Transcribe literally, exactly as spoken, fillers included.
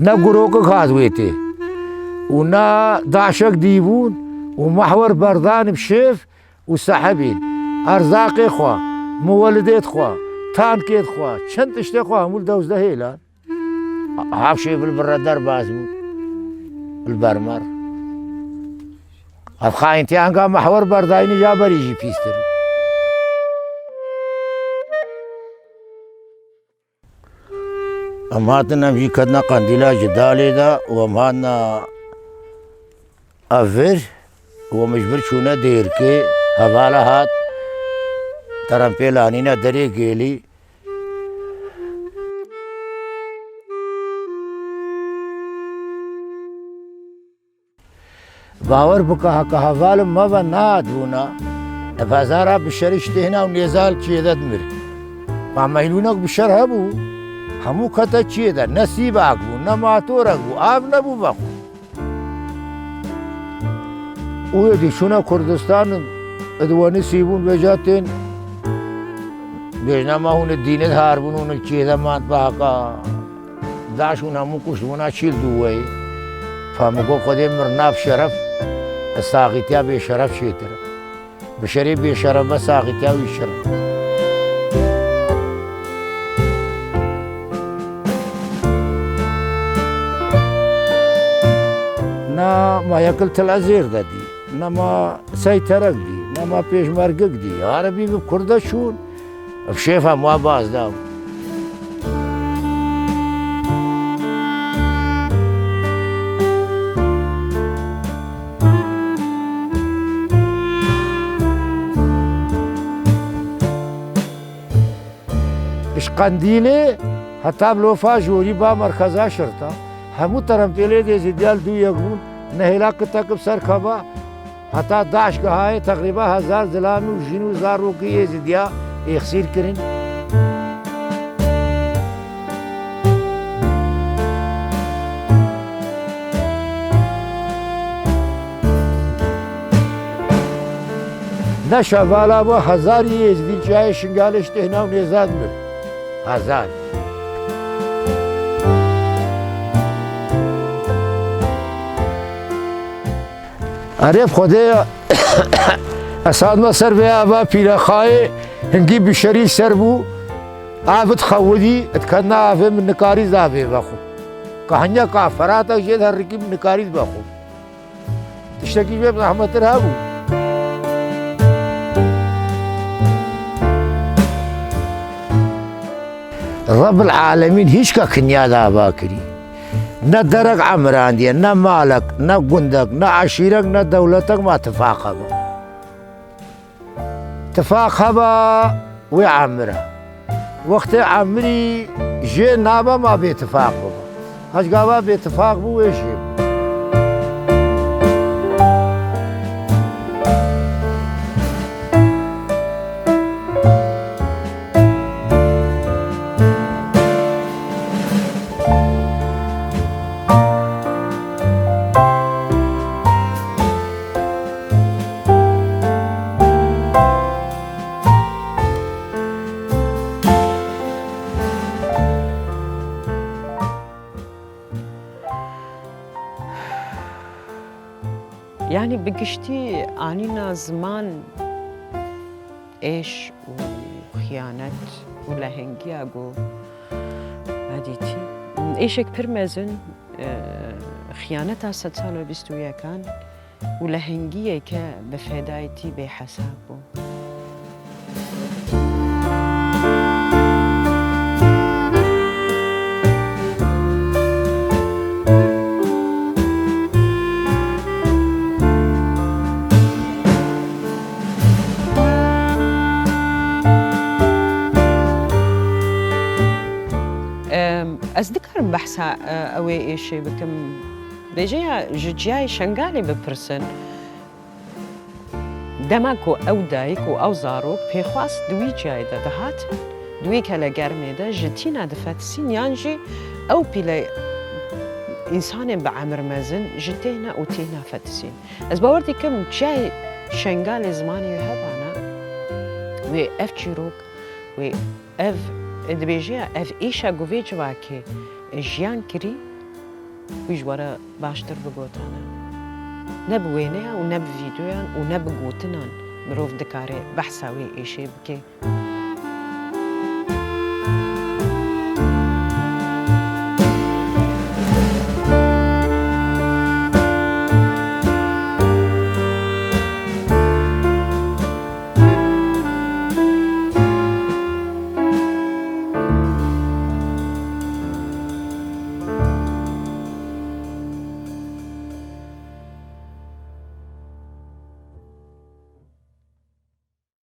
Ne gurokik hat wê tê û ne daşek dîbûn û mehwer berdan bi şêf û sehibîn. Erzaqê xwe, muwelidêt xwe, tankêt xwe, çend tiştê xwe hemû li dewzdehê lan. Hevşê bil birre derbas bû. Li ber mer. Ev xayîntî anka mehwer berdayînî ya berî jî pîstir. Em hatin, em jî ketine qendîla ji dalê de û em hatine ev vir û em ji vir çûne dêrkê, hevala hat, terempêl anîne derê gêlî. Bawer bike, heke hevalin me ve nehatibûna, ev hezara bi şerî ji têhna û nêza li çiyê de dimir. Ma meylûnek bi şer hebû, hemû kete çiyê de, ne sîbak bû, ne matorek bû, av nebû vexwe. Û êdî çûne Kurdistan, id wenisî bûn vêca tên, bêjna ma hûn id dînê dihar bûn, hûn li çiyê de man, bi heka. Daş hûn hemû kuşt bûna çîl dû weyî. Fa min got, Xwedê mir nav şeref, saxîtiya bêşeref çêtir e. Bi şerê bêşeref be, saxîtiya wî şir. Na ma yekil til ezêr de dî, ne ma seyterek dî, ne ma pêşmergik dî. Erebî bi Kurda çûn, bi şêfa ma baz da. Ji Qendîlê heta Lofa Jorî ba merkeza şirta, hemû terempêlê dê zî diyal dû yek bûn, nehêla kitek bi ser keva, heta daş gihayê teqrîba hezar zilam û jin û zarokî Êzidiya êxsîr kirin. Ne şevala bu hezar Êzidî çiyayê Şingalê ji têhna û nêzan mir. Hezar. Erê bi Xwedê, esad me ser vê ava pîrexayê hingî bi şerî ser bû. Av dixewidî, diketna avê min nikarî zavê vexwe. Ka hinya ka Feratek jê diherikî min nikarî vexwe. Tiştekî vê zehmetir hebû. Rebbil Alemîn hîç ka kinya dava kirî. Ne derek emirandiye, ne malek, ne gundek, ne eşîrek, ne dewletek ma tifaq hebe. Tifaq heba wê emir e. Wextê emirî jê nabe ma bêtifaq bibe. Hej gava bêtifaq bû wê jê bû. Yanî bi giştî anîna ziman êş û xiyanet û lehengiya ku me dîtî. Êşek pir mezin, e, xiyaneta sedsal û bîst û yekan û lehengiyeke bi fedayetî bêhesab bû. Em, ez dikarim behsa, e, ew ê êşê bikim. Bêje ya ji çiyayê Şengalê bipirsin. Dema ku ew dayik û ew zarok pêxwas di wî çiyayê de dihatin, di wî kele germê de ji tîna difetisîn yan jî ew pîle însanên bi emir mezin ji têhna û têhna fetisîn. Ez bawer dikim çiyayê Şengalê zimanê wê hebana, wê ev çîrok, wê ev, dibêje ya ev êşa ku vê civakê jiyan kirî, wî ji we re baştir bigotane. Ne bi wêneyan û ne bi vîdeoyan û ne bi gotinan mirov dikare behsa wê êşê bike.